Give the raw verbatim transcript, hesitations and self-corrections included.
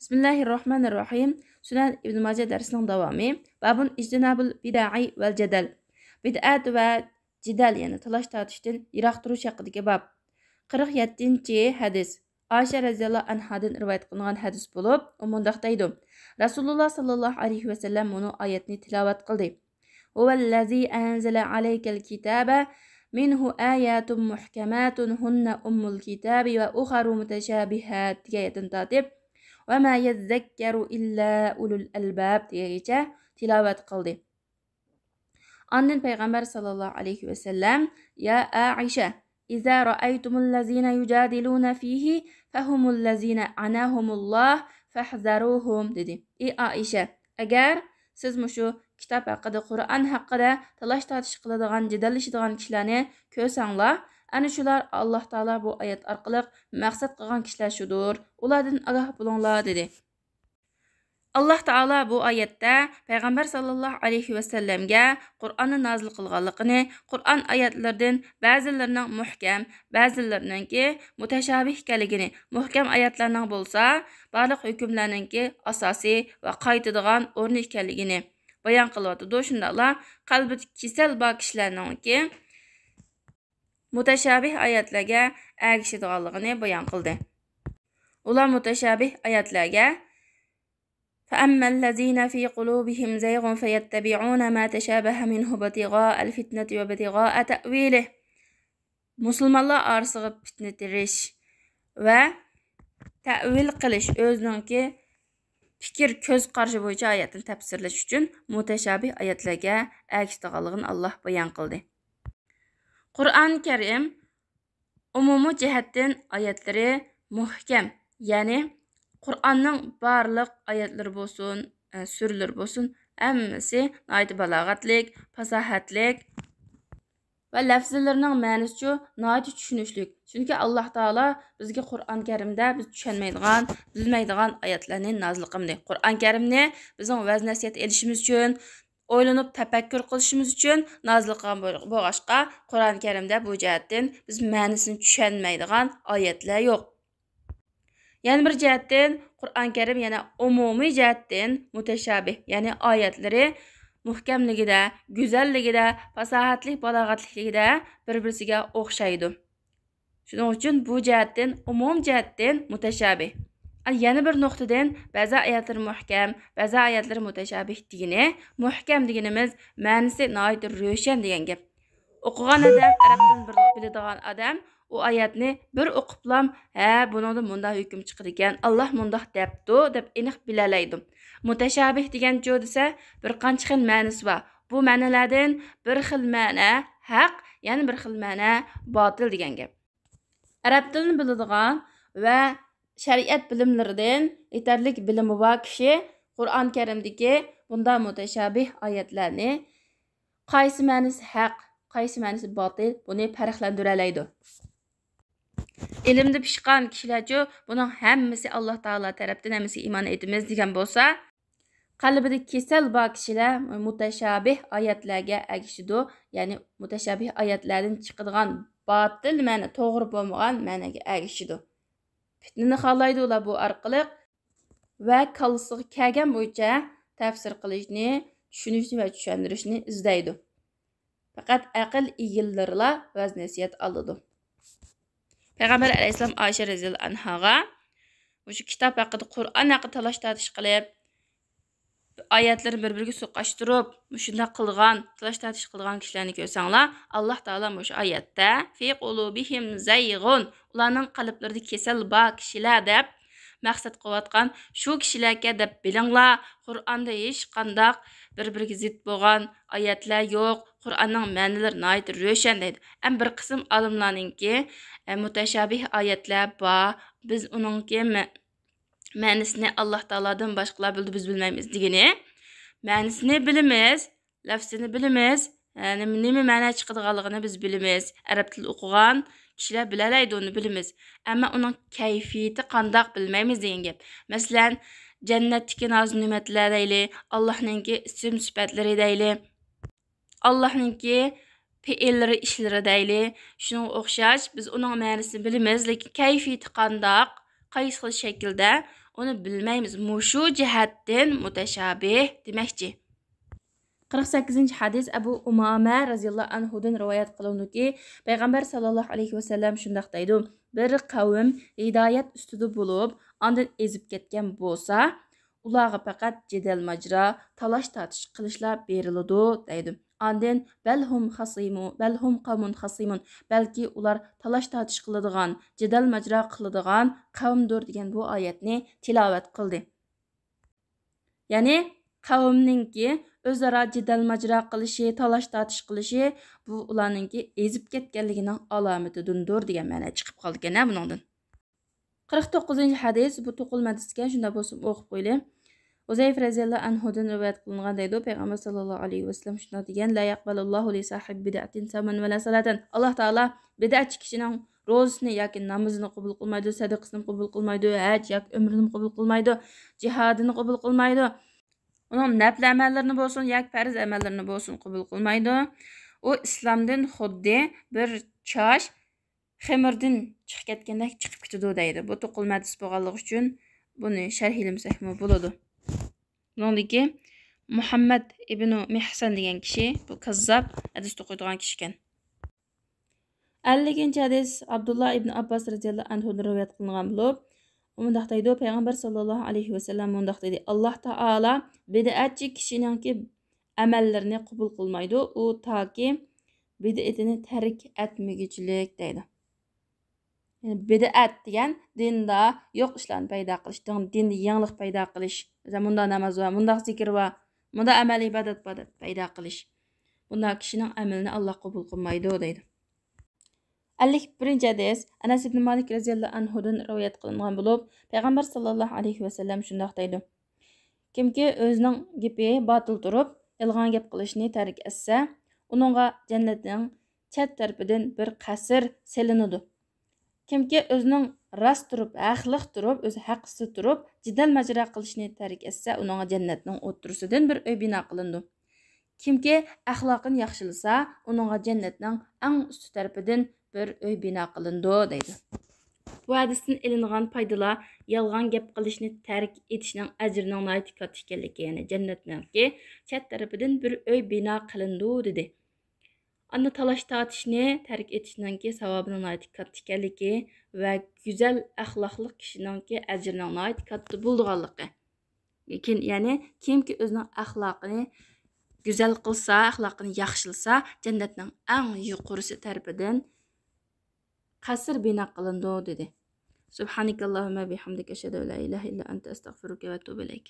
بىسمىللاھىررەھمانىررەھىم. سۈنەن ئىبن ماجە دەرسىنىڭ داۋامى. بابۇن ئىجتىنابۇل بىدەئى ۋەل جەدەل. بىدئەت ۋە جېدەل، يەنى تالاش تارتىشتىن يىراق تۇرۇش ھەققىدىكى باب. قىرىق يەتتىنچى ھەدىس. ئائىشە رەزىياللاھۇ ئەنھادىن رىۋايەت قىلىنغان ھەدىس بولۇپ، ئۇ مۇنداق دەيدۇ: رەسۇلۇللا ساللاللاھۇ ئەلەيھى ۋەسەللەم مۇنۇ ئايەتنى تىلاۋەت قىلدى. هو الذي أنزل عليك الكتاب منه آيات محكمات هن أم الكتاب وأخر متشابهات دېگەن ئايەتتىن تارتىپ، وما يذكر إلا أولو الألباب دېگەنگىچە تىلاۋەت قىلدى. ئاندىن پەيغەمبەر ساللاللاھۇ ئەلەيھى ۋەسەللەم: يا ئائىشە، إذا رأيتم الذين يجادلون فيه فهم الذين أعنهم الله فاحذروهم دېدى. ئى ئائىشە، ئەگەر سىز مۇشۇ كىتاب ھەققىدە، قۇرئان ھەققىدە تالاش تارتىش قىلىدىغان، جېدەللىشىدىغان كىشىلەرنى كۆرسەڭلار، ئەنە شۇلار ئاللاھ تائالا بۇ ئايەت ئارقىلىق مەقسەت قىلغان كىشىلەر شۇدۇر، ئۇلاردىن ئاگاھ بولۇڭلار دېدى. ئاللاھ تائالا بۇ ئايەتتە پەيغەمبەر ساللاللاھۇ ئەلەيھى ۋەسەللەمگە قۇرئاننى نازىل قىلغانلىقىنى، قۇرئان ئايەتلىرىدىن بەزىلىرىنىڭ مۇھكەم، بەزىلىرىنىڭكى مۇتەشابىھ ئىكەنلىكىنى، مۇھكەم ئايەتلەرنىڭ بولسا بارلىق ھۆكۈملەرنىڭكى ئاساسى ۋە قايتىدىغان ئورنى ئىكەنلىكىنى بايان قىلىۋاتىدۇ. شۇنداقلا قەلبىدە كېسەل بار كىشىلەرنىڭكى مۇتەشابىھ ئايەتلەرگە ئەگىشىدىغانلىقىنى بايان قىلدى. ئۇلار مۇتەشابىھ ئايەتلەرگە، فأما الذين في قلوبهم زيغ فيتبعون ما تشابه منه ابتغاء الفتنة وابتغاء تأويله. مۇسۇلمانلار ئارىسىغا پىتنە تېرىش ۋە تەئۋىل قىلىش، ئۆزىنىڭكى پىكىر، كۆز قارىشى بويىچە ئايەتنى تەپسىرلەش ئۈچۈن مۇتەشابىھ ئايەتلەرگە ئەگىشىدىغانلىقىنى ئاللاھ بايان قىلدى. قۇرئان كەرىم ئومۇمىي جەھەتتىن ئايەتلىرى مۇھكەم، يەنى قۇرئاننىڭ بارلىق ئايەتلىرى بولسۇن، ئە، سۈرىلىرى بولسۇن، ھەممىسى ناھايىتى بالاغەتلىك، پاساھەتلىك ۋە لەفزىلىرىنىڭ مەنىسىچۇ ناھايىتى چۈشىنىشلىك. چۈنكى ئاللاھ تائالا بىزگە قۇرئان كەرىمدە بىز چۈشەنمەيدىغان، بىلمەيدىغان ئايەتلەرنى نازىل قىلمىدى. قۇرئان كەرىمنى بىزنىڭ ۋەز نەسىھەت ئېلىشىمىز ئۈچۈن، ئويلىنىپ تەپەككۇر قىلىشىمىز ئۈچۈن نازىل قىلغان بول-، بولغاچقا، قۇرئان كەرىمدە بۇ جەھەتتىن بىز مەنىسىنى چۈشەنمەيدىغان ئايەتلەر يوق. يەنە بىر جەھەتتىن، قۇرئان كەرىم يەنە ئومۇمىي جەھەتتىن مۇتەشابىھ، يەنى ئايەتلىرى مۇھكەملىكىدە، گۈزەللىكىدە، پاساھەتلىك، بالاغەتلىكلىكىدە بىر-بىرسىگە ئوخشايدۇ. شۇنىڭ ئۈچۈن بۇ جەھەتتىن، ئومۇم جەھەتتىن مۇتەشابىھ. ئە، يەنە بىر نۇقتىدىن، بەزى ئايەتلىرى مۇھكەم، بەزى ئايەتلىرى مۇتەشابىھ دېگىنى، مۇھكەم دېگىنىمىز مەنىسى ناھايىتى روشەن دېگەن گەپ. ئوقۇغان ئادەم، ئەرەب تىلىنى بىر بىلىدىغان ئادەم ئۇ ئايەتنى بىر ئوقۇپلام، ھە، بۇنىڭدىن مۇنداق ھۆكۈم چىقىدىكەن، ئاللاھ مۇنداق دەپتۇ دەپ ئېنىق بىلەلەيدۇ. مۇتەشابىھ دېگەنچۇ دېسە، بىر قانچە خىل مەنىسى بار. بۇ مەنىلەردىن بىر خىل مەنە ھەق، يەنە بىر خىل مەنە باتىل دېگەن گەپ. ئەرەب تىلىنى بىلىدىغان ۋە شەرىئەت بىلىملىرىدىن يېتەرلىك بىلىمى بار كىشى قۇرئان كەرىمدىكى بۇنداق مۇتەشابىھ ئايەتلەرنى قايسى مەنىسى ھەق، قايسى مەنىسى باتىل، بۇنى پەرقلەندۈرەلەيدۇ. ئىلىمدە پىشقان كىشىلەرچۇ، بۇنىڭ ھەممىسى ئاللاھ تائالا تەرەپتىن، ھەممىسىگە ئىمان ئېيتىمىز دېگەن بولسا، قەلبىدە كېسەل بار كىشىلەر مۇتەشابىھ ئايەتلەرگە ئەگىشىدۇ، يەنى مۇتەشابىھ ئايەتلەردىن چىقىدىغان باتىل مەنە، توغرا بولمىغان مەنىگە ئەگىشىدۇ. پىتنىنى خالايدۇ ئۇلار بۇ ئارقىلىق ۋە كاللىسىغا كەلگەن بويىچە تەپسىر قىلىشنى، چۈشىنىشنى ۋە چۈشەندۈرۈشنى ئىزدەيدۇ. پەقەت ئەقىل ئىگىلىرىلا ۋەز نەسىھەت ئالىدۇ. پەيغەمبەر ئەلەيھىسسالام ئائىشە رەزىياللاھۇ ئەنھاغا مۇشۇ كىتاب ھەققىدە، قۇرئان ھەققىدە تالاش تارتىش قىلىپ، ئايەتلىرىنى بىر-بىرىگە سوقۇشتۇرۇپ، مۇشۇنداق قىلغان، تالاش تارتىش قىلغان كىشىلەرنى كۆرسەڭلار، ئاللاھ تائالا مۇشۇ ئايەتتە، في قلوبهم زيغ، ئۇلارنىڭ قەلبلىرىدە كېسەل بار كىشىلەر دەپ مەقسەت قىلىۋاتقان شۇ كىشىلەركەن دەپ بىلىڭلار، قۇرئاندا ھېچقانداق بىر-بىرىگە زىت بولغان ئايەتلەر يوق، قۇرئاننىڭ مەنىلىرى ناھايىتى روشەن دەيدۇ. ئەمما بىر قىسىم ئالىملارنىڭكى، ئە، مۇتەشابىھ ئايەتلەر بار، بىز ئۇنىڭكى مە-، مەنىسىنى ئاللاھ تائالادىن باشقىلار بىلدى، بىز بىلمەيمىز دېگىنى. مەنىسىنى بىلىمىز، لەفزىنى بىلىمىز، يەنى نېمە مەنە چىقىدىغانلىقىنى بىز بىلىمىز. ئەرەب تىلى ئوقۇغان كىشىلەر بىلەلەيدۇ، ئۇنى بىلىمىز. ئەمما ئۇنىڭ كەيپىيىتى قانداق بىلمەيمىز دېگەن گەپ. مەسىلەن، جەننەتتىكى ناز-نېمەتلەر دەيلى، ئاللاھنىڭكى ئىسىم سۈپەتلىرى دەيلى، ئاللاھنىڭكى پېئىللىرى، ئىشلىرى دەيلى، شۇنىڭغا ئوخشاش، بىز ئۇنىڭ مەنىسىنى بىلىمىز، لېكىن كەيپىيىتى قانداق، قايسى خىل شەكىلدە، ئۇنى بىلمەيمىز. مۇشۇ جەھەتتىن مۇتەشابىھ دېمەكچى. قىرىق سەككىزىنچى ھەدىس، ئەبۇ ئۇمامە رەزىياللاھۇ ئەنھۇدىن رىۋايەت قىلىنىدۇكى، پەيغەمبەر ساللاللاھۇ ئەلەيھى ۋەسەللەم شۇنداق دەيدۇ: بىر قەۋم ھىدايەت ئۈستىدە بولۇپ، ئاندىن ئېزىپ كەتكەن بولسا، ئۇلارغا پەقەت جېدەل ماجىرا، تالاش تارتىش قىلىشلا بېرىلىدۇ دەيدۇ. ئاندىن بەلھۇم خەسىمۇ، بەلھۇم قەۋمۇن خەسىمۇن، بەلكى ئۇلار تالاش تارتىش قىلىدىغان، جېدەل ماجىرا قىلىدىغان قەۋمدۇر دېگەن بۇ ئايەتنى تىلاۋەت قىلدى. يەنى قەۋمنىڭكى ئۆزئارا جېدەل ماجىرا قىلىشى، تالاش تارتىش قىلىشى، بۇ ئۇلارنىڭكى ئېزىپ كەتكەنلىكىنىڭ ئالامىتىدىندۇر دېگەن مەنە چىقىپ قالىدىكەن بۇنىڭدىن. قىرىق توققۇزىنچى ھەدىس، بۇ توقۇلما ھەدىس ئىكەن، شۇنداق بولسىمۇ ئوقۇپ قويىلى. ھۇزەيفە رەزىياللاھۇ ئەنھۇدىن رىۋايەت قىلىنغان دەيدۇ، پەيغەمبەر ساللاللاھۇ ئەلەيھى ۋەسەللەم شۇنداق دېگەن: لا يەقبەلۇللاھۇ لىساھىبى بىدئەتىن سەۋمەن ۋەلا سالاتەن. ئاللاھ تائالا بىدئەتچى كىشىنىڭ روزىسىنى ياكى نامىزىنى قوبۇل قىلمايدۇ، سەدىقىسىنى قوبۇل قىلمايدۇ، ھەج ياكى ئۆمرىنى قوبۇل قىلمايدۇ، جىھادىنى قوبۇل قىلمايدۇ. ئۇنىڭ نەپلى ئەمەللىرىنى بولسۇن ياكى پەرز ئەمەللىرىنى بولسۇن قوبۇل قىلمايدۇ. ئۇ ئىسلامدىن خۇددى بىر چاش خېمىردىن چىقىپ كەتكەندەك چىقىپ كېتىدۇ دەيدۇ. بۇ توقۇلما ھەدىس بولغانلىقى ئۈچۈن بۇنى شەرھلىمىسەكمۇ بولىدۇ. بۇنىڭدىكى مۇھەممەد ئىبنۇ مىھسەن دېگەن كىشى، بۇ كاززاب، ھەدىس توقۇيدىغان كىشىكەن. ئەللىكىنچى ھەدىس ئابدۇللا ئىبن ئابباس رەزىياللاھۇ ئەنھۇدىن رىۋايەت قىلىنغان بولۇپ، ئۇ مۇنداق دەيدۇ، پەيغەمبەر ساللاللاھۇ ئەلەيھى ۋەسەللەم مۇنداق دېدى: ئاللاھ تائالا بىدئەتچى كىشىنىڭكى ئەمەللىرىنى قوبۇل قىلمايدۇ، ئۇ تاكى بىدئىتىنى تەرك ئەتمىگۈچىلىك دەيدۇ. يەنى بىدئەت دېگەن دىندا يوق ئىشلارنى پەيدا قىلىش، دىن، دىندا يېڭىلىق پەيدا قىلىش. مەسىلەن، مۇنداق ناماز بار، مۇنداق زىكىر بار، مۇنداق ئەمەل ئىبادەت بار دەپ پەيدا قىلىش. بۇنداق كىشىنىڭ ئەمىلىنى ئاللاھ قوبۇل قىلمايدۇ دەيدۇ. ئەللىك بىرىنچى ھەدىس ئەنەس ئىبن مالىك رەزىياللاھۇ ئەنھۇدىن رىۋايەت قىلىنغان بولۇپ، پەيغەمبەر ساللاللاھۇ ئەلەيھى ۋەسەللەم شۇنداق دەيدۇ: كىمكى ئۆزىنىڭ گېپى باتىل تۇرۇپ، يالغان گەپ قىلىشنى تەرك ئەتسە، ئۇنىڭغا جەننەتنىڭ چەت تەرىپىدىن بىر قەسىر سېلىنىدۇ. كىمكى ئۆزىنىڭ راست تۇرۇپ، ھەقلىق تۇرۇپ، ئۆزى ھەق ئۈستىدە تۇرۇپ، جېدەل ماجىرا قىلىشنى تەرك ئەتسە، ئۇنىڭغا جەننەتنىڭ ئوتتۇرىسىدىن بىر ئۆي بىنا قىلىنىدۇ. كىمكى ئەخلاقىنى ياخشىلىسا، ئۇنىڭغا جەننەتنىڭ ئەڭ ئۈستى تەرىپىدىن بىر ئۆي بىنا قىلىنىدۇ، دەيدۇ. بۇ ھەدىستىن ئېلىنغان پايدىلار يالغان گەپ قىلىشنى تەرك ئېتىشنىڭ ئەجرىنىڭ ناھايىتى كاتتا ئىكەنلىكى، يەنى جەننەتنىڭكى چەت تەرىپىدىن بىر ئۆي بىنا قىلىنىدۇ، دېدى. ئاندىن تالاش تارتىشنى تەرك ئېتىشنىڭكى ساۋابىنىڭ ناھايىتى كاتتا ئىكەنلىكى ۋە گۈزەل ئەخلاقلىق كىشىنىڭكى ئەجرىنىڭ ناھايىتى كاتتا بولىدىغانلىقى. لېكىن، يەنى كىمكى ئۆزىنىڭ ئەخلاقىنى گۈزەل قىلسا، ئەخلاقىنى ياخشىلىسا، جەننەتنىڭ ئەڭ يۇقىرىسى تەرىپىدىن قەسىر بىنا قىلىنىدۇ، دېدى. سبحانك اللهم بحمدك، أشهد أن لا إله إلا أنت، أستغفرك وأتوب إليك.